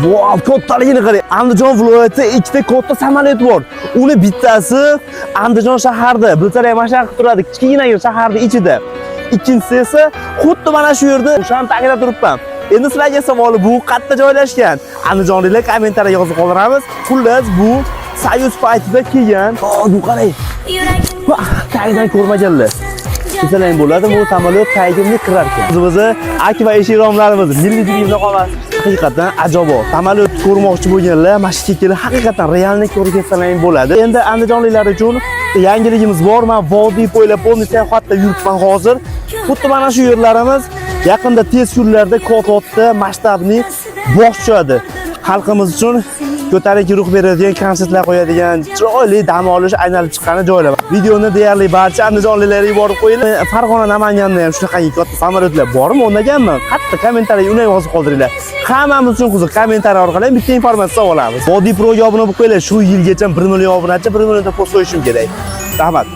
Vau, kattaligini qarang. Andijon viloyatida ikkita katta samolyot bor. Uni bittasi Andijon shaharida, bilsalar ham mana shu yoqda turadi, kichkinagina shaharni ichida. Ikkinchisi esa xuddi mana shu yerda, o'shani tagida turibman. Endi sizlarga savoli, bu qayerda joylashgan? Andijonliklar, kommentariya yozib qoldiramiz. Xullas, bu Soyuz paytida kelgan. Oh, bu qarang. Vah, tagidan ko'rmaganlar. Desalar ham bo'ladi, bu samolyot tagimga kirar ekan. Bizni aka va eshik milliy gimni qolmas. Haqiqatan ajoyib. Samolyot ko'rmoqchi bo'lganlar mana shu yerga kelib haqiqatan реальный ko'rib ketsalar ham bo'ladi. Endi andijonliklar uchun yangiligimiz bor. Men vodiy bo'ylab полный sayohatda yuribman hozir. Xuddi mana shu yerlarimiz yaqinda, tez kunlarda katta masshtabli bog' tushadi. Xalqimiz uchun ko'tarinki ruh beradigan konsertlar qo'yadigan, chiroyli dam olish, aylanib chiqqani joylar. Videoni deyarli barcha andijonliklarga yuborib qo'yinglar. Farg'ona, Namanganda ham shunaqangi katta samolyotlar bormi, o'rnaganmi? Qatta kommentariy uni ham yozib qoldiringlar. Hammamiz uchun qiziq, kommentariy orqali ham bitta informatsiya olamiz. Vodiy Proga obuna bo'lib qo'yinglar. Shu yilgacha 1 million obunachi, 1 millionta post qo'yishim kerak. Rahmat.